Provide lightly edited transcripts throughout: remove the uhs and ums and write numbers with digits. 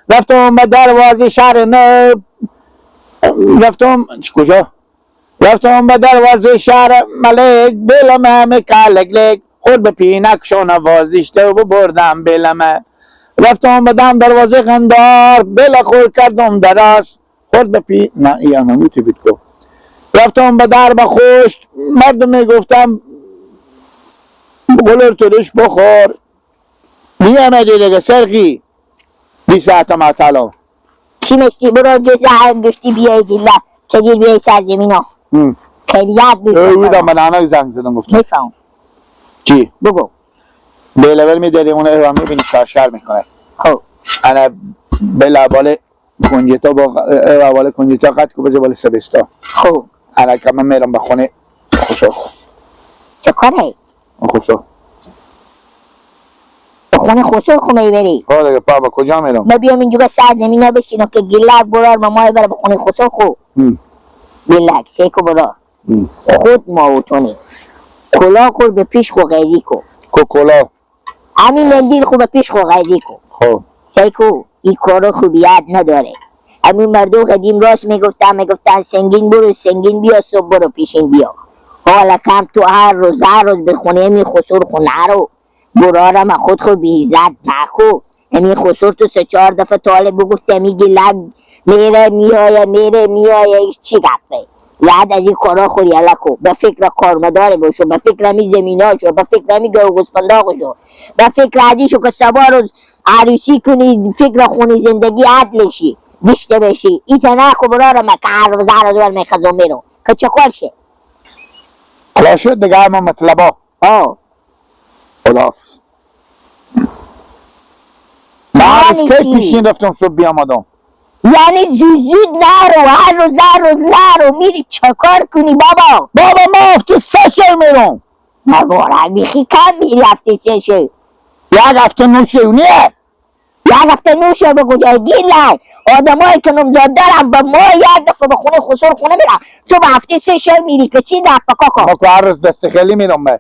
رفتم به دروازه شهر نه رفتم کجا؟ رفتم به دروازه شهر ملک بلمه مکلک لک خود به پینک شونه وازیشته و ببردم بلمه. رفتم به دم دروازه قندار بل خور کردم دراز خود به پی نه ای هم همی بید کو. رفتم به در خوشت مردم میگفتم گلر ترش بخور نیامدی دیگه سرخی بی ساعت معطلم. چی مستی برو جز انگشتی بیای گیلا که بیای سرزمینا خیلیت بودم من نانای زنگ زدم گفتم میفهم چی؟ بگو بیلول میداری اون رو میبینی شارشار میکنه. خب انا بلا بالا کنجتا با بالا کنجتا قد کو بزه بالا سبستا. خب انا که من میرم به خونه خوشو چه کاره؟ خوشو به خونه خسرو خو میبری؟ خب دیگه بابا کجا میرم؟ ما بیام اینجا سرزمینا بشینم که گیلک برار ما مای بره به خونه خسرو خو گیلک سیکو برار خود ما و تونی کلا خور به پیش خو غیری کو کو کلا همین مندیل خو به پیش خو غیری کو. خب سیکو این کارا خوبیت نداره. همین مردم قدیم راست میگفتن، میگفتن سنگین برو سنگین بیا صبح برو پیشین بیا. حالا کم تو هر روز هر روز به خونه می خسور خونه رو برارم خود خو بیزد نخو. امی خسور تو سه چهار دفعه طالب بگفت امی گلک میره میایه میره میایه چی گفته یاد از این کارا خوری کو به فکر کارمدار باشو، به فکر امی زمینا شو، به فکر امی گاو گوسفندا شو، به فکر عدی شو که سبا روز عروسی کنی، فکر خونی زندگی عدل شی بیشته بشی. ایتا نخو برارم که هر روز هر روز بر میخزم میرو که چه کار شه؟ خلاص شد دیگه ما مطلبا. آه خداحافظ. من یعنی کی چی؟ پیشین رفتم صبح بیامدم. یعنی زود زود نرو، هر روز هر روز نرو، میری چکار کنی بابا؟ بابا ما هفته سه شی میرم. مبارک بیخی کم میری هفته سه شی. یک هفته نو شی نیه. یک هفته نو شی به کجای گیلن آدمایی که نمزاد دارم به ما یک دفعه به خونه خسر خونه میرم، تو به هفته سه شی میری که چی دفعه کاکا؟ ما که هر روز دست خیلی میرم به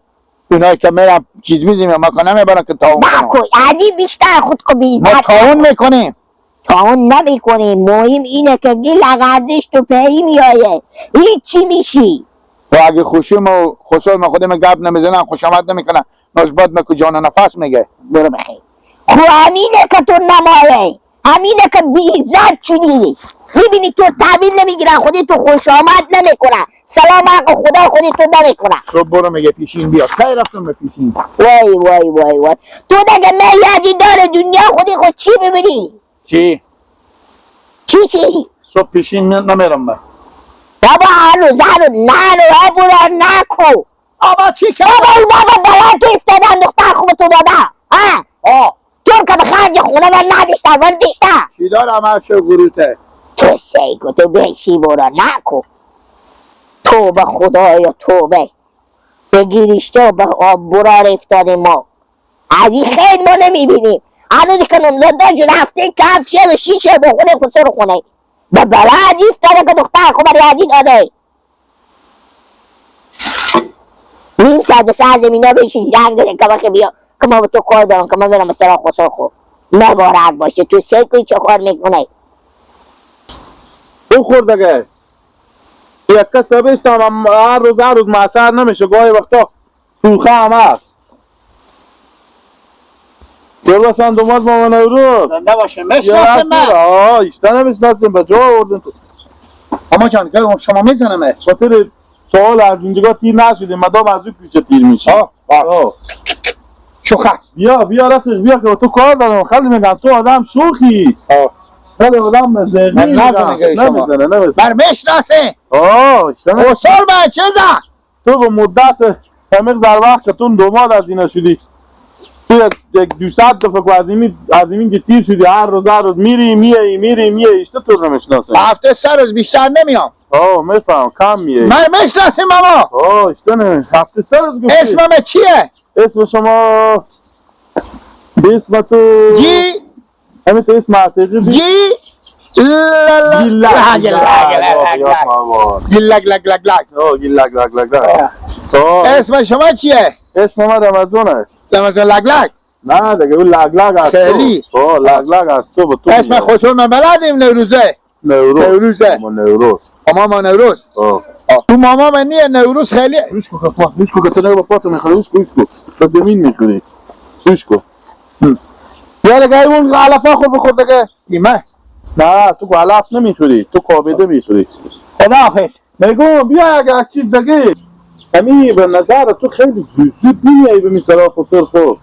اینایی که میرم چیز میزیم ما که نمیبرم که تاون کنم. نکن علی بیشتر خود کو ما بیزد تاون میکنیم. تاون نمیکنیم. مهم اینه که گیل ارزش تو پی میایه هیچی میشی. و اگه خوشیم و خسر ما خودم گپ نمیزنم خوش آمد نمیکنم نسبت ما جان نفس میگه. برو بخیر. خو همینه که تو نمایه، همینه که بیزد چونی میبینی تو تحویل نمیگیرن، خودی تو خوش آمد نمیکنن، سلام حق خدا خودی تو نمیکنن. صبح برو میگه پیشین بیا. کی رفتم به پیشین؟ وای وای وای وای تو دیگه نه یادی داره دنیا خودی خود چی ببینی؟ چی؟ چی چی؟ صبح پیشین نمیرم من. بابا هر روز هر روز نرو برو نکو. آبا چی که؟ بابا اون بابا بلا تو افتادن دختر خوب تو دادم. ها؟ آه تو که به خرج خونه من نداشتم من داشتم. چی دارم هر چه گروته؟ تو سیگو تو بشی برو نکو. توبه خدایا توبه. بگیریش تو به آب برار افتادیم ما. از این خیر ما نمیبینیم. هنوز که نمزاد داشت هفته که هفت شه و شیشه به خونه خسر خونه. به بلا از افتاده که دختر خوب برای از این داده. نیم ساعت به سر زمینا بشی زنگ بزن که بخی بیا که ما به تو کار دارم که من میرم مثلا خسر خو. مبارک باشه تو سیگوی چه کار میکنه؟ بخور دیگه. یک کس بشتم هر روز هر روز معصر نمیشه، گاهی وقتا سوخه هم هست. باشن دوماد مامان نوروز زنده باشه میشناسم من. آه ایشتا نمیشناسیم به جا آوردن تو. اما جان که شما میزنم خاطر سوال از اینجا تیر نشدیم مدام از اون پیچه تیر میشه. آه آه شوخه بیا بیا رفیق بیا که تو کار دارم. خیلی میگم تو آدم شوخی. آه خیلی آدم زغی من نزنه که شما. نمیزنه نمیزنه. بر میشناسه آه ایشتا خسر به چیزا تو به مدت همه زر وقت که تو دوماد از اینا شدی تو یک دو صد دفعه که از این که تیر شدی هر روز هر روز میری میای میری میای ایشتا تو رو نمیشناسه. هفته سه روز بیشتر نمیام. آه میفهم کم میای. من میشناسیم ماما. آه ایشتا نمی هفته سه روز گفتی. اسمم چیه؟ اسم شما اسم تو جی همین تو اسم عتیقی بی جی لا گیلک گیلک لگ لگ لگ. آه گیلک لگ لگ لگ. اسم شما چیه؟ اسم من رمضانه. رمضان لگ لگ. نه دیگه اون لگ لگ از خیلی. تو. آه لگ لگ از تو به تو. اسم خسرو من بلدیم نوروزه. نوروز. نوروزه. ما نوروز. اما ما نوروز. آه. تو ماما من نیه نوروز خیلی. گوش کن خفا، گوش کن که تو نگه با پاتو میخوری. گوش کن، گوش کن. تو زمین میخوری. گوش کن. بیا دیگه اون علفا خود بخور دیگه. ایمه. نه تو علف نمیخوری، تو کابده میخوری. خداحافظ. میگم بیا اگه چیز دیگه. امی به نظر تو خیلی زود زود میای به میسرا خسر خو.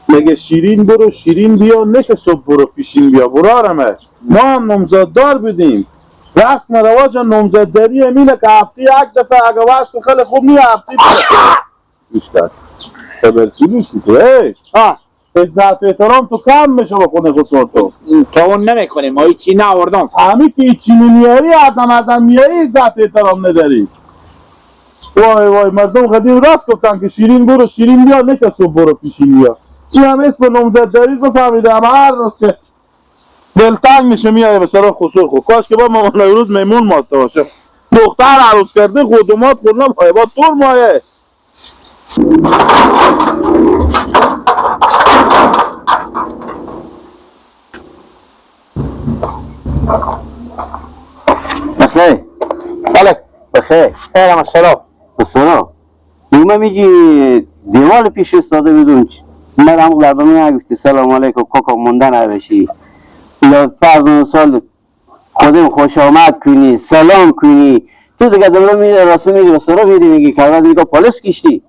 میگه شیرین برو شیرین بیا، نه که صبح برو پیشین بیا. برارمه ما هم نامزددار بودیم. رسم رواج نامزدداری امینه که هفته یک دفعه اگه وقت خیلی خوب نیه هفته بیشتر خبرچی تو ای عزت احترام تو کم میشه با خود خسر تو. تو اون نمیکنیم، ما هیچی نآوردم. همین که هیچی نمیاری آدم آدم میاری عزت احترام نداری. وای وای مردم قدیم راست گفتن که شیرین برو شیرین بیا، نه که صبح برو پیشین بیا. این هم اسم نامزدداری بفهمیدم. هر روز که دلتنگ میشه میای به سر خسر خو. کاش که با مامان نوروز میمون ماسته باشه. دختر عروس کرده خودمات خودم مایه با تور مایه. بخیر. بله. بخیر. خیرم السلام. السلام. نیمه میگی دیوال پیش استاده بدون من هم لبه نگفتی سلام علیکم کوکا مونده نبشی. فرض سال خودم خوش آمد کنی سلام کنی تو دیگه دلم می راست میگی راست میدی میگی که دیگه پالیس کشتی.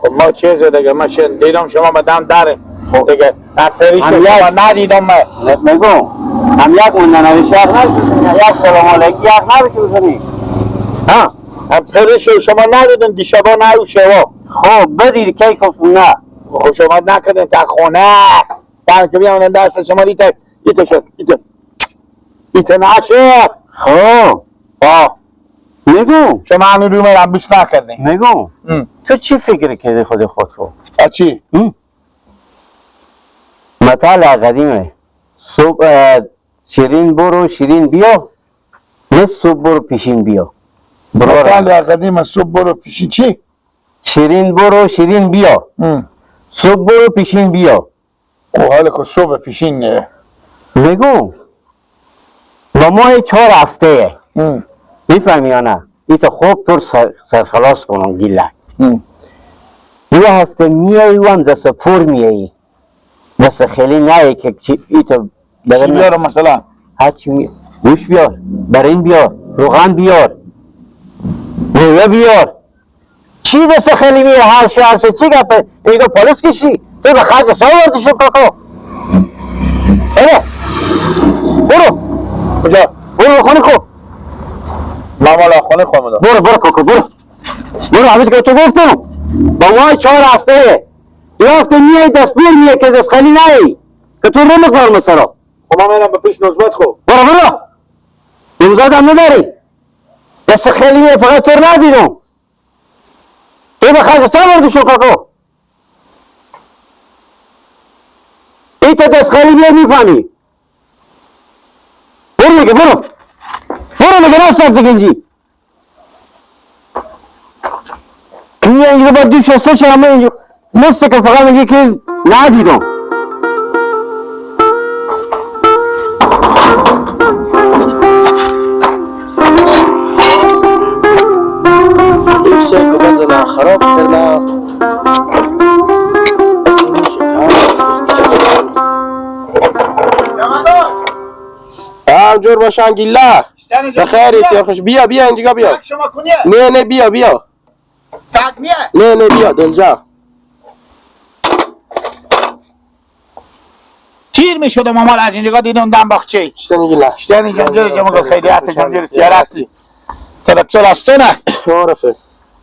خب ما چیز دیگه ما دیدم شما به دم داره دیگه پریش شما ندیدم من میگم هم یک مونده نبشی یک سلام علیکم یک نبشی بزنی. ها هم پریش شما ندیدم دیشبا نه او شوا. خب بدید کی گفتم نه خوش آمد نکردین تا خونه بعد که بیام دست شما ریته ایته شد ایته ایته نشد. خب آه میگم شما هنو روی من بوس نکردین. میگم تو چی فکر کردی خود خود رو؟ چی؟ مطلع قدیمه صبح شیرین برو شیرین بیا نه صبح برو پیشین بیا. مطلع قدیمه صبح برو پیشین چی؟ شیرین برو شیرین بیا صبح برو پیشین بیا. او حالا که صبح پیشین نه. میگم با ماه 4 هفته میفهمی یا نه؟ ای تا خوب طور سرخلاص کنم گیلک. یه هفته میایی و هم دست پر میایی دست خیلی نه که ای تا چی بیارم مثلا؟ هرچی می گوش بیار، برین بیار، روغن بیار، میوه بیار. چی دست خیلی میه هر شو هر شو چی گپه؟ ایگو پالیس کشی تو به خرج سا وردی شو کاکا. برو برو کجا؟ برو خونه خو. من مالا خونه خو میدم. برو برو کاکا برو برو. همین که تو گفتم با ما 4 هفته یه هفته میای دست بر میای که دست خالی نایی که تو رو مقدار مثلا. خب من میرم به پیش نوزبت خو. برو برو نوزاد هم نداری دست خیلی میای فقط تو رو ندیدم. تو به خرج سا بردی شو کاکا. ای تا دست خالی میای میفهمی. برو دیگه برو برو دیگه نستم دیگه اینجی که اینجا باید دوش سه شما اینجا نفسه که فقط میگه که ندیدم. خراب کردم. جور باشن گیله بخیر تیار خوش. بیا بیا اینجا بیا. نه نه بیا بیا. سگ نیه؟ نه نه بیا دلجا. تیر میشدم مال از اینجا دیدم دم باغچه. شتنی گیله. شتنی جنجر جمع خیلی حتی جنجر سیار هستی. تراکتور از تو نه؟ عرفه.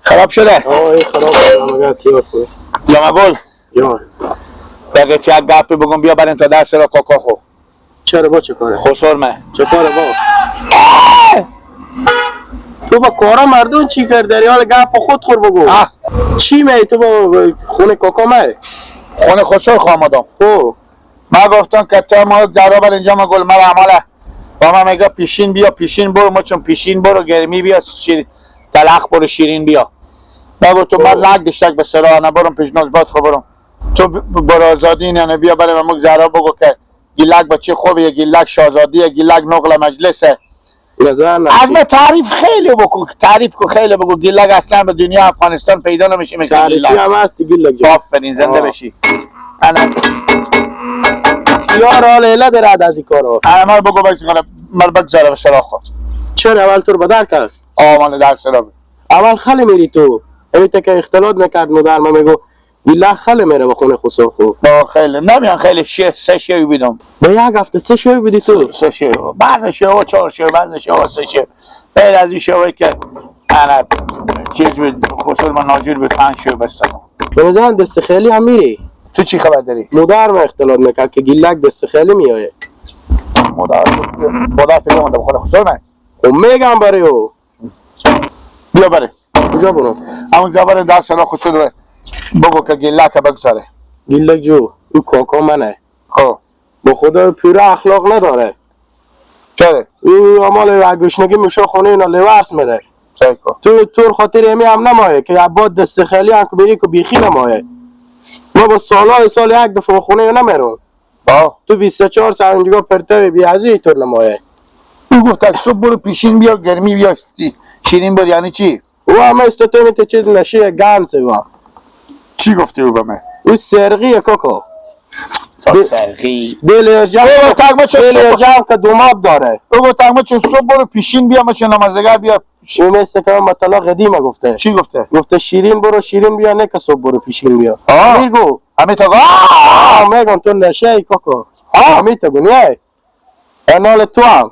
خراب شده؟ آه خراب شده مگر تیار خود. جامعه گل. جان. دقیقه یک گپی بگم بیا برین تا دست را کاکا خو. چرا با چه کاره؟ خسرمه. چه کاره با؟ تو با کارا مردم چی کرد داری؟ حالا گپ خود خور بگو. چی می تو با خونه کاکا می؟ خونه خسر خامدم. خب ما گفتم که تو ما زرا بر اینجا ما گل مرا عمله با ما میگه پیشین بیا پیشین برو، ما چون پیشین برو گرمی بیا شیر تلخ برو شیرین بیا. ما گفتم من لگ دشتک به سرا نبرم پیش ناز باد خو برم. تو برازادی یعنی بیا برای ممک زهرا بگو که گیلک بچه خوبیه، گیلک شاهزادیه، گیلک نقل مجلسه. نظر از من تعریف خیلی بکن، تعریف کو خیلی بگو. گیلک اصلا به دنیا افغانستان پیدا نمیشه مثل تعریفی گیلک. هم هستی گیلک جان. آفرین، زنده بشی. انا یار حال اله دارد از این کارا. انا بگو بس مال بگذاره به سراخ خود. چرا اول تو رو بدر کرد؟ آه مال در سراخ. اول خلی میری تو. امی تا که اختلاط نکرد مادر من میگو گیلک خلی میره به خونه خسرو خو. با خیلی نمیان خیلی سه شیو بیدم. به یک هفته سه شیو بیدی تو؟ سه شیو. بعض شیو 4 شیو، بعض شیو 3 شیو. غیر از این شیوی که انا چیز بود خسرو من ناجور بود 5 شیو بستم. به نظرم دست خیلی هم میری. تو چی خبر داری؟ مادر من اختلاط نکرد که گیلک دست خیلی میایه. مادر خدا فکر کنم خدا خسرو من. خب میگم برای او. بیا بره. کجا برم؟ همون زبر در سلا خسرو بگو که گیلک بگذاره. گیلک جو او کاکا منه. خب با خدا پیره اخلاق نداره. چرا؟ او امال گشنگی میشه خونه اینا لورس میره. تو تور خاطر امی هم نمایه که عباد دست خیلی هم که میری که بیخی نمایه. ما با سالهای سال یک دفعه خونه نمیرم. تو 24 ساعت اینجا پرته بی از طور نمایه. او گفت صبح برو پیشین بیا گرمی بیا شیرین بر، یعنی چی؟ او همه است تو میته چیز نشه گان سوا. چی گفتی او به من؟ او سرغیه کاکا. سرغی. دل جمع که دوماب داره. او گفت تگمه چون صبح برو پیشین بیا ما چون نمازدگر بیا. او مثل که مطلع قدیمه گفته. چی گفته؟ گفته شیرین برو شیرین بیا نه که صبح برو پیشین بیا. میگو همه تا میگم تو نشه ای کاکا. همه تا گو نه. انال تو هم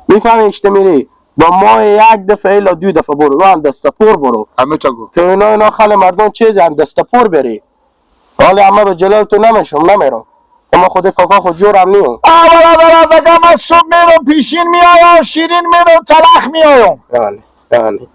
میفهمی اشته میری با ما یک دفعه الا دو دفعه برو هم دست پر برو. همه تا گو که اینا خاله مردم چیزی هم دست پر بری. حالا همه به جلال تو نمیشم نمیرم. اما خود کاکا خود جورم نیوم. آبرا برا بگم من صبح میرم پیشین میایم شیرین میرم تلخ میایم. یعنی